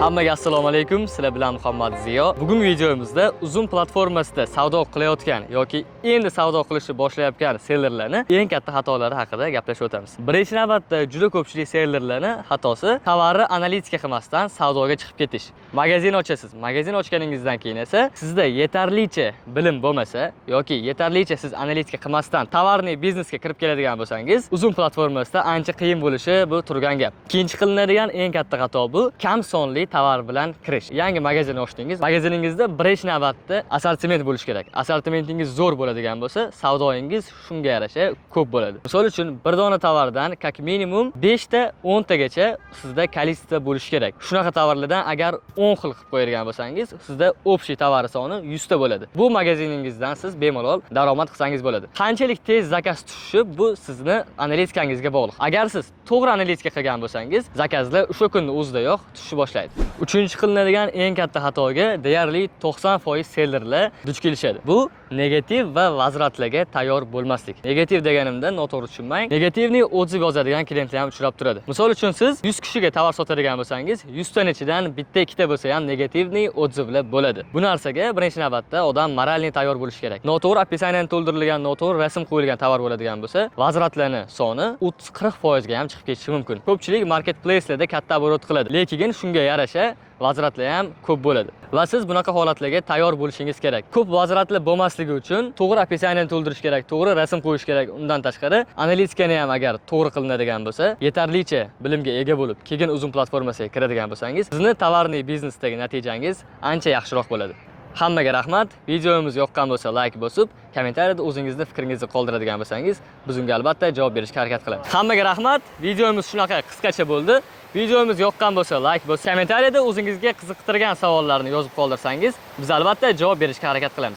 Hammaga assalomu alaykum. Sizlar bilan Muhammad Ziyo. Bugungi videomizda Uzum platformasida savdo qilayotgan yoki endi savdo qilishni boshlayotgan sellerlarni eng katta xatolari haqida gaplashib o'tamiz. Birinchi navbatda, juda ko'pchilik sellerlarni xatosi tovarni analitika qilmasdan savdoga chiqib ketish. Magazin ochasiz. Magazin ochganingizdan keyin esa sizda yetarlicha bilim bo'lmasa yoki yetarlicha siz analitika qilmasdan tovarniy biznesga kirib keladigan bo'lsangiz, Uzum platformasida ancha qiyin bo'lishi bu turgan gap. Ikkinchi qilinadigan eng katta xato bu kam sonli tovar bilan kirish. Yangi magazin ochdingiz. Magaziningizda birinchi navbatda assortiment bo'lishi kerak. Assortimentingiz zo'r bo'ladigan bo'lsa, savdoyingiz shunga yarasha ko'p bo'ladi. Misol uchun, bir dona tovardan как minimum 5 ta 10 tagacha sizda количество bo'lishi kerak. Shunaqa tovarlardan agar 10 xil qilib qo'yadigan bo'lsangiz, sizda общий tovar soni 100 ta bo'ladi. Bu magaziningizdan siz bemalol daromad qilsangiz bo'ladi. Qanchalik tez zakaz tushishi bu sizni analitikangizga bog'liq. Agar siz to'g'ri analitika qilgan bo'lsangiz, zakazlar o'sha kunni o'zidayoq tushishni boshlaydi. Uchinchi qilinadigan eng katta xatoga deyarli 90% sellerlar duch kelishadi. Bu negativ va возврат larga tayyor bo'lmaslik. Negativ deganimda noto'g'ri tushunmang. Негативный отзыв yozadigan klientlar ham uchrab turadi. Misol uchun, siz 100 kishiga tovar sotadigan bo'lsangiz, 100 ta ichidan bitta ikkita bo'lsa ham негативный отзыв lar bo'ladi. Bu narsaga birinchi navbatda odam моральный tayyor bo'lishi kerak. Noto'g'ri описание to'ldirilgan, noto'g'ri rasm qo'yilgan tovar bo'ladigan bo'lsa, возврат larni soni 30-40% ga ham chiqib ketishi mumkin. Ko'pchilik marketplacelarda katta оборот qiladi, lekin shunga yarasha возврат lar ham ko'p bo'ladi. Va siz bunaqa holatlarga tayyor bo'lishingiz kerak. Ko'p возврат lar bo'lmasligi uchun to'g'ri описание to'ldirish kerak, to'g'ri rasm qo'yish kerak. Undan tashqari, analitikani ham agar to'g'ri qilinadigan bo'lsa, yetarlicha bilimga ega bo'lib, keyin Uzum platformasiga kiradigan bo'lsangiz, sizni tovarniy biznesdagi natijangiz ancha yaxshiroq bo'ladi. Hammaga rahmat. Videomiz yoqqan bo'lsa, layk bosib, kommentariyada o'zingizni fikringizni qoldiradigan bo'lsangiz, biz unga albatta javob berishga harakat qilamiz. Hammaga rahmat. Videomiz shunaqa qisqacha bo'ldi. Videomiz yoqqan bo'lsa, layk bosib, kommentariyada o'zingizga qiziqtirgan savollarni yozib qoldirsangiz, biz albatta javob berishga harakat qilamiz.